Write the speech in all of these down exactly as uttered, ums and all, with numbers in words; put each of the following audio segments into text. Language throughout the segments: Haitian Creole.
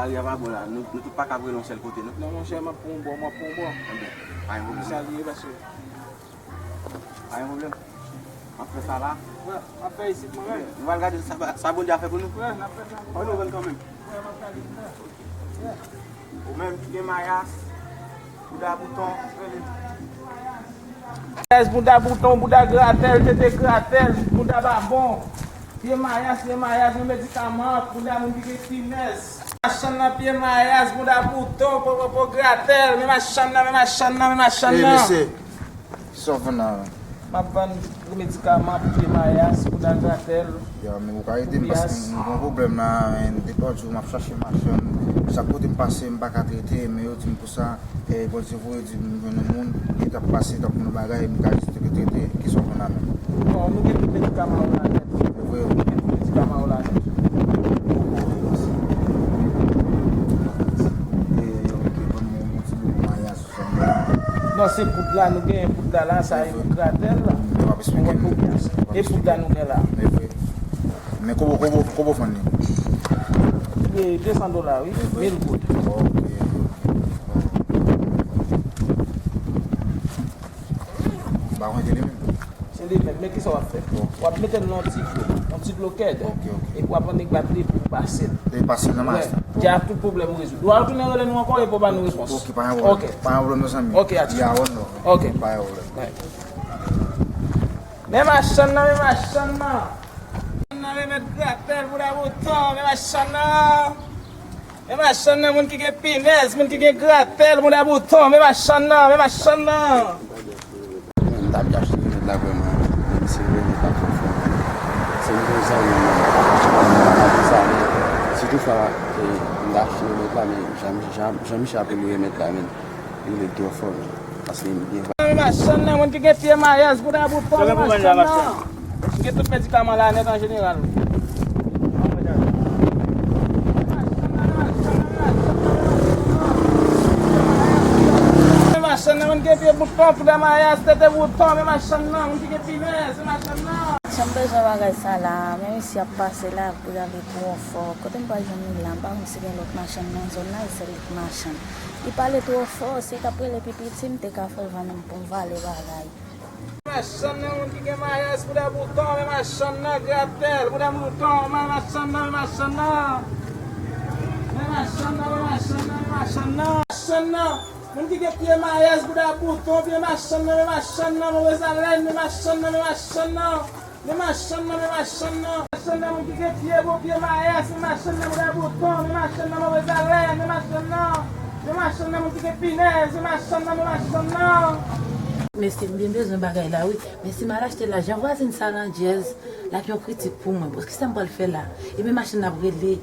Lari a pa bon la, nou, nou tout pa kab rele yon sèl kote, non? Non, monchè, m ap pran yon bò, m ap pran yon bò. Enben, pa gen pwoblèm. Sa l ye, paske. Pa gen pwoblèm. M ap fè sa la. Wè, m ap fè isit mwen menm. Nou pral gade sa, sa Bondye a fè pou nou. Wè, n ap fè sa. Fò nou vann kanmenm. Wè, m ap gade. Ou menm ki gen mayas, bouda bouton, rele. Mayas, bouda bouton, bouda gratèl, tete gratèl, bouda babon. Pye mayas, pye mayas, yon medikaman, bouda moun ki gen finès. Machann nan pye mayas, bouda bouton, popopo gratèl, men machann nan, men machann nan, men machann nan. Ey, mesye, kisa w vann la menm? M ap vann yon medikaman pou pye mayas, bouda gratèl, yo, men ou ka ede m, paske m gen yon pwoblèm la, men depi lòt jou m ap chache machann, chak kote m pase m pa ka trete, men yo di m konsa, e Bondye voye di m jwenn yon moun ki t ap pase, t ap pran yon bagay, m ka jis trete, kisa w vann la menm? Bon, nou gen tout medikaman yo la nèt. Vre wi. Nou gen tout medikaman yo la nèt. E, ok, ban m yon ti bout mayas. Non, se poud la, nou genyen poud la la, sa e poud gratèl la. Ou wè poud la. E poud la nou gen la. Men kobo, kobo, kobo fann li? E de san dola, wi. Mil goud. Ok. Ba mwen te li menm. Se li menm, men kisa w ap fè? W ap mete l nan yon ti dlo, yon ti dlo kèd. Ok, ok. Epi w ap annik bat li pou w pase l. Li pase l nan mayas la? Wè. Dja tout pwoblèm ou rezoud. W a retounen rele nou ankò epi w ba nou repons. Ok, pa gen pwoblèm. Ok. Pa gen pwoblèm, mezanmi. Ok, atis. Ya, wè, non. Ok. Pa gen pwoblèm. Wè. Men machann nan, men machann nan. Machann nan, men mèt gratèl, bouda bouton, men machann nan. Men machann nan, moun ki gen pinèz, moun ki gen gratèl, bouda bouton, men machann nan, men machann nan. M t ap chache remèd la vrèman, men misye vrèman pa twò fò. Se m gon zanmi m, m pa konn sa, men si toutfwa, e, m ta achte remèd la, men jan, jan, jan misye ap rele remèd la, men li rele l twò fò, men, paske m byen. Men machann nan, moun ki gen pye mayas, bouda bouton, men machann nan. M gen tout medikaman la nèt an jeneral. Men machann nan, moun gen pye bouton, poud a mayas, tete bouton, men machann nan, moun ki gen pinèz, men machann nan. Machann bezwen bagay sa la, men misye ap pase la, poud la li twò fò. Kote m pral jwenn li la, m pa konn si gen lòt machann nan zòn nan, e sèl li k machann. Li pale twò fò, si l t ap rele pi piti, m te ka fè l vann m pou m vale bagay. Machann nan, moun ki gen mayas, bouda bouton, men machann nan, gratèl, bouda bouton, men machann nan, men machann nan. Men machann nan, men machann nan, men machann nan. Machann nan, moun ki gen pye mayas, bouda bouton, pye machann nan, men machann nan, movèz alèn, men machann nan, men machann nan. Men machann nan, men machann nan. Machann nan, moun ki gen pye bon, pye mayas, men machann nan, bouda bouton, men machann nan, movèz alèn, men machann nan. Men machann nan, moun ki gen pinèz, men machann nan, men machann nan. Mesye, m byen bezwen bagay la, wi. Men si m al achte l la, jan vwazin sa randjèz, l ap yon kritik pou mwen. Bon, kisa m pral fè la? E men machann nan ap rele.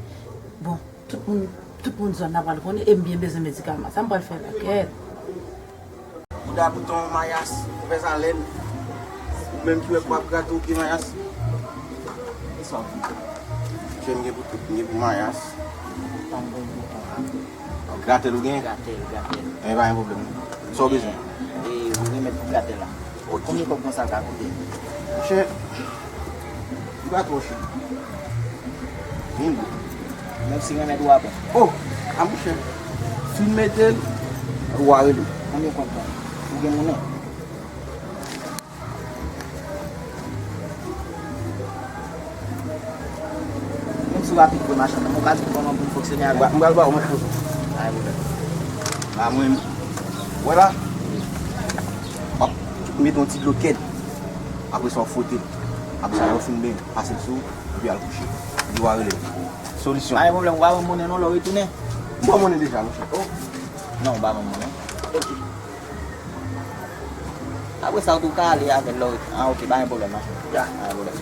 Bon, tout moun, tout moun zòn nan pral konnen, e m byen bezwen medikaman. Sa m pral fè la, kèt. Bouda bouton, mayas, movèz alèn. Ou menm ki wè k ap grate w pye mayas. Kisa w vle? Monchè, m gen pou tout, m gen pou mayas. Gratèl ou gen? Gratèl, gratèl. Enben, pa gen pwoblèm. Sa w bezwen? E, ou remèd pou gratèl la. Ok. Konbyen kòb konsa ka koute? Monchè, li pa twò chè. Vin. Menm si remèd ou a bon. Oh! A monchè. Fin mete l, ou a rele. Konbyen kòb la? Ou gen monnen? Menm si w rapid vre machann nan, men w ka di m kòman pou m fonksyone avè l. M pral ba w, mwen foto. Pa gen pwoblèm. Ba mwen, wè la, w ap mete yon ti dlo kèd. Apre sa, w fwote l. Apre sa, lè w fin benyen, pase l sou ou, epi al kouche. Epi w a rele m. Solisyon. Pa gen pwoblèm, ou pa ban m monnen non, lè w retounen. M ba w monnen deja, monchè. Oh. Non, ou pa ban m monnen. Ok. Apre sa, ou tou ka ale avè l lè w retounen. Ah, ok, pa gen pwoblèm, machann. Ya. Pa gen pwoblèm.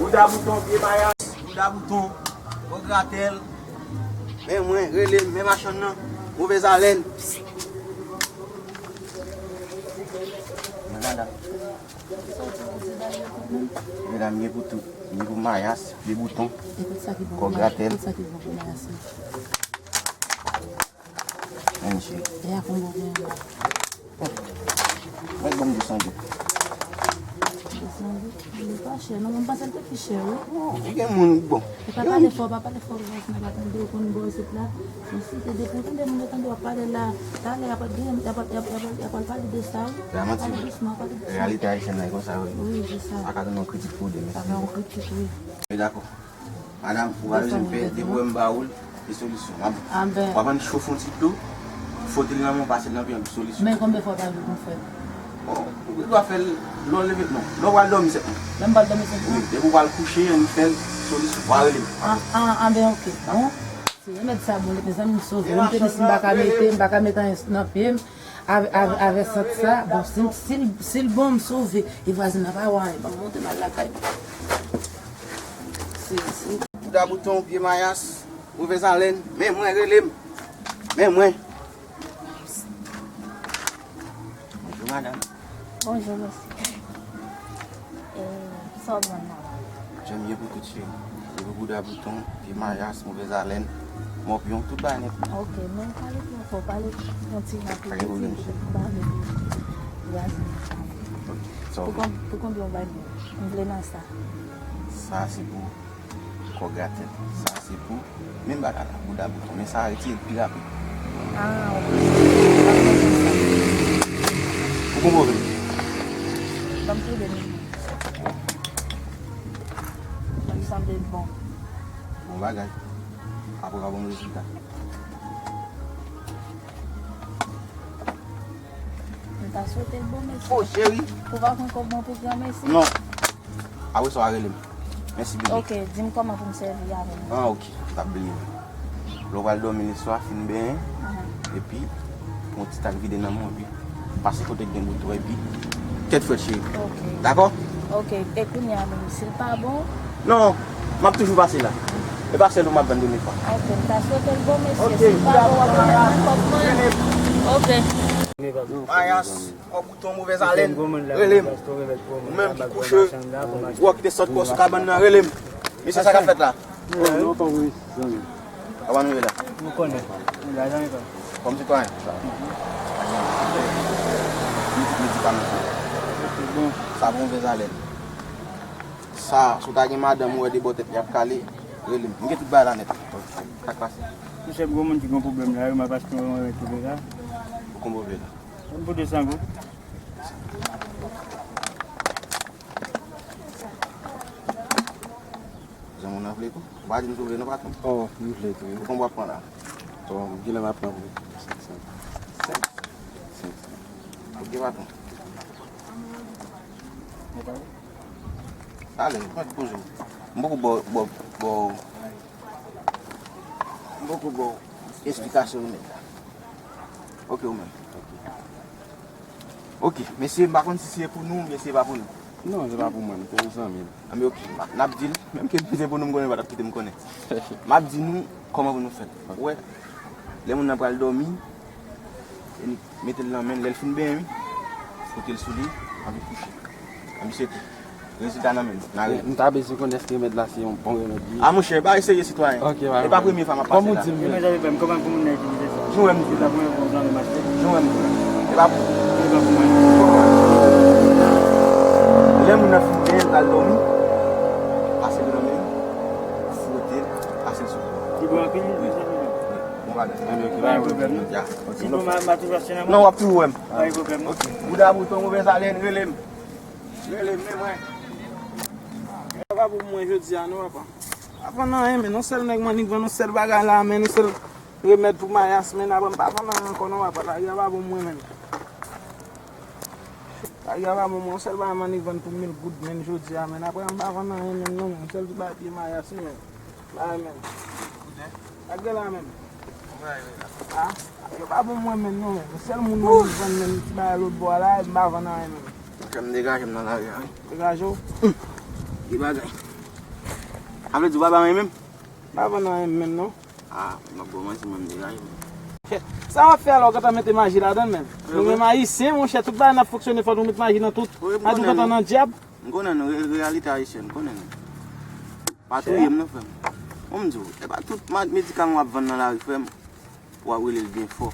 Bouda bouton, pye mayas, bouda bouton, gwo gratèl. Men mwen, rele m, men machann nan, movèz alèn. Men madanm. Medam, gen pou tout. Gen pou mayas, pye bouton, kò gratèl. Kout sa ki bon pou mayas la. Men cheri. E a konbyen w genyen la? Mèt ban m de san goud. De san goud? Li pa Chè, non, mwen panse l te pi chè, wi. Bon, gen moun, bon. E pa pale fò, pa pale fò, vwazin nan pa tande, ou konn bò isit la. Men si te depi w tande moun yo tande w ap pale la, talè y ap gen, y ap, y ap, y ap, y ap pale de sa, wi. Pale dousman, pale dousman. Reyalite ayisyèn nan e konsa, wi. Wi, se sa. Pa ka tande yon kritik pou de, mèsi. Pa ka yon kritik, wi. E dakò. Madanm, ou pa bezwen pè, depi w wè m ba ou l, e solisyon. W ap, w ap ann chofe yon ti dlo, fwote l nan men w, pase l nan pye w, solisyon. Men konbyen fwa pa jou pou m fè l? Bon, ou gen dwa fè l lè w leve, non. Lè w pral dòmi sèlman. Lè m pral dòmi sèlman? Wi, depi w pral kouche, ann fè l, solisyon. W a rele m. An, an, an, ben, oke. Bon, si remèd sa bon, mezanmi, m sove. M te di si m pa ka mete, m pa ka mete anyen nan pye m. Avè, avè, avè sant sa, bon, si, si, si l bon, m sove. E vwazin nan pa wè anyen, ban m monte m al lakay mwen. Si, si. Bouda bouton, pye mayas, movèz alèn, men mwen, rele m. Men mwen. Bonjou, madanm. Bonjou, mesye. E, sa w ap vann la? Djanm ye pou tout, cheri. Ye pou bouda bouton, pye mayas, movèz alèn, mòpyon, tout bagay nèt. Ok, men pale pi fò, pale yon ti rapid. Pa gen pwoblèm, cheri. Pou konbyen w bay mwen? M vle nan sa. Sa se pou kò gratèt. Sa se pou menm bagay la, bouda bouton. Men sa a retire l pi rapid. Ah, ok. Ou konprann? Ban m toude men mwen. Sa m sanble l bon. Bon bagay. Apre w a ban m rezilta. M ta swete l bon, mesye. Oh, cheri. Ou pa konn kòb mwen pou granmesi? Non. Apre sa, w a rele m. Mèsi, bebe. Ok, di m kòman pou m sèvi avè l. Ah, ok. M t ap bliye. Lè w pral dòmi lè swa, fin benyen, epi pran yon ti tak vide nan men w, epi pase kote k gen bouton, epi tèt frèt, cheri. Ok. Dakò? Ok, e kounye a menm, si l pa bon? Non, m ap toujou pase la. E pa sèl ou m ap vann premye fwa. Ok, m ta swete l bon, mesye. Ok, si l pa bon, w ap remèt mwen kòb mwen. Ok. Mayas. Kò bouton, movèz alèn, rele m. Ou menm ki kouche, ou wè ki te sot kò sou kabann nan, rele m. Mesye, sa k ap fèt la? Kòman nou ye la? Nou konnen. Nou la, zanmi pa. Kòm sitwayen? Medikaman sa. Bon. Sa movèz alèn. Sa, si w ta gen madanm ou wè de bò tèt li ap kale, rele m. M gen tout bagay la nèt. Sa k pase? Monchè, gwo moun ki gen pwoblèm la, yo, m ap achte yon retire la. Ou konn pwoblèm la? Yon pou de san goud. Zanmi w nan vle tou? Ou pa di m si w vle non, patwon. Oh, m vle tou, wi. Ou konn w ap pran la? Oh, m genlè m ap pran pou senk san. Senk? Senk san. Ok, patwon. Talè, mwen di bonjou. M poko ba w, ba w, ba w, m poko ba w esplikasyon remèd la. Ok, ou menm. Ok, mesye, m pa konn si se pou nou, oubyen se pa pou nou. Non, se pa pou mwen, m pou zanmi m. Anben, ok, n ap di l, menm ke se pou nou, m konnen l pa t ap kite m konnen. M ap di nou kòman pou nou fè l. Ou wè, lè moun nan pral dòmi, e nou mete l nan men l, lè l fin benyen, wi, fwote l sou li, anpi kouche. Anpi se tou. Rezilta nan men nou. N a rele. M ta bezwen konn èske remèd la se yon bon remèd li ye. A monchè, bagay serye sitwayen. Ok, pa gen pwoblèm. E pa premye fwa m ap pase la. Kòman w di m? Remèd la, kòman pou moun nan itilize sa? Jan w wè m di w la. Jan w wè m di w la. E pa pou ou. E pa pou mwen. Lè moun nan fin benyen, l pral dòmi, pase l nan men, fwote l, pase l sou kò. Li bon anpil? Wi. Bon bagay. Pa gen pwoblèm, non? Ya. Ok. Sinon, m a, m a toujou achte nan mwen? Non, w ap toujou wè m. Pa gen pwoblèm, non? Ok. Bouda bouton, movèz alèn, rele m. Rele m, men mwen. Yo pa pou mwen jodi a, non, papa. Pa vann anyen, men yon sèl nèg m annik vann, yon sèl bagay la, men yon sèl remèd pou mayas, men apre m pa vann anyen ankò, non, papa. Lari a pa pou mwen, men. Lari a pa pou mwen, yon sèl bagay m annik vann pou mil goud, men jodi a, men apre m pa vann anyen, men non, men yon sèl ti bagay pye mayas, men. Bay, men. Ak gen la, men. Ah, yo pa pou mwen, men, non, men. Sèl moun mwen vann, men, ti bagay lòt bò a la, m pa vann anyen, men. Monchè, m degaje m nan lari a, wi. Degaje w? Ki bagay? Sa vle di ou pa bay anyen menm? M pa vann anyen menm, non. Ah, m ap ba w manti, mwen, m degaje m. Sa w ap fè a la, w gentan mete maji ladan l, men. Nou menm Ayisyen, monchè, tout bagay n ap fonksyone, fòk nou met maji nan tout. Wi, m konnen nou. Adoutan nan dyab. M konnen nou, re-, reyalite ayisyèn, m konnen nou. Pa touye m non, frè m. Bon, m di w, e pa tout ma-, medikaman w ap vann nan lari, frè m, w ap rele l byen fò.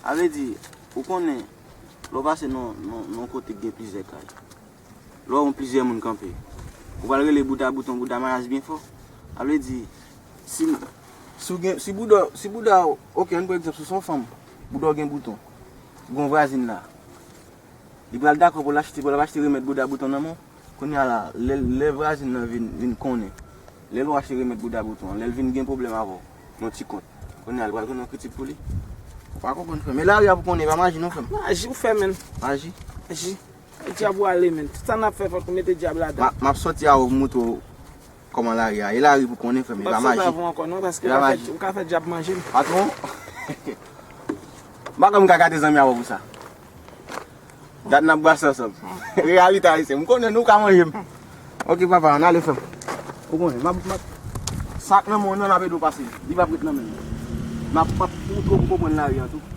Sa vle di, ou konnen, lè w pase nan, nan, nan yon kote k gen plizyè kay, lè w wè plizyè moun kanpe, Ou pral rele bouda bouton, bouda mayaj byen fò. Sa vle di, si, si w gen, si bouda, si bouda, ok, ann pran egzanp, si w se yon fanm, bouda w gen bouton, ou gen yon vwazin la, li pral dakò pou l achte, pou l ap achte remèd bouda bouton nan men w. Kounye a la, lè, lè vwazin nan vin, vin konnen, lè l achte remèd bouda bouton an, lè l vin gen pwoblèm avè w, yon ti kont, kounye a, li pral tounen yon kritik pou li. Ou pa konprann, frè m. E lari a pou konnen, e pa maji non, frè m. Maji ou fè, menn. Maji. Maji. Dyab ou ale, menn. Tout sa n ap fè, fòk nou mete dyab ladan. M ap, m ap sòti avè w pou m montre w kòman lari a. E lari pou konnen, frè m, e pa maji. M ap sòti avè w ankò, non, paske ou ka fè, ou ka fè dyab manje m. Patwon, m pa kwè m ka gate zanmi avè w pou sa. Dat n ap brase ansanm. Reyalite ayisyen. M konnen nou ka manje m. Ok, papa, ann ale, frè m. Ou konnen, m ap, m ap, sa k nan men w nan, m ap ede w pase. Li p ap ret nan men m. M ap, m ap montre w pou w konprann lari a tou.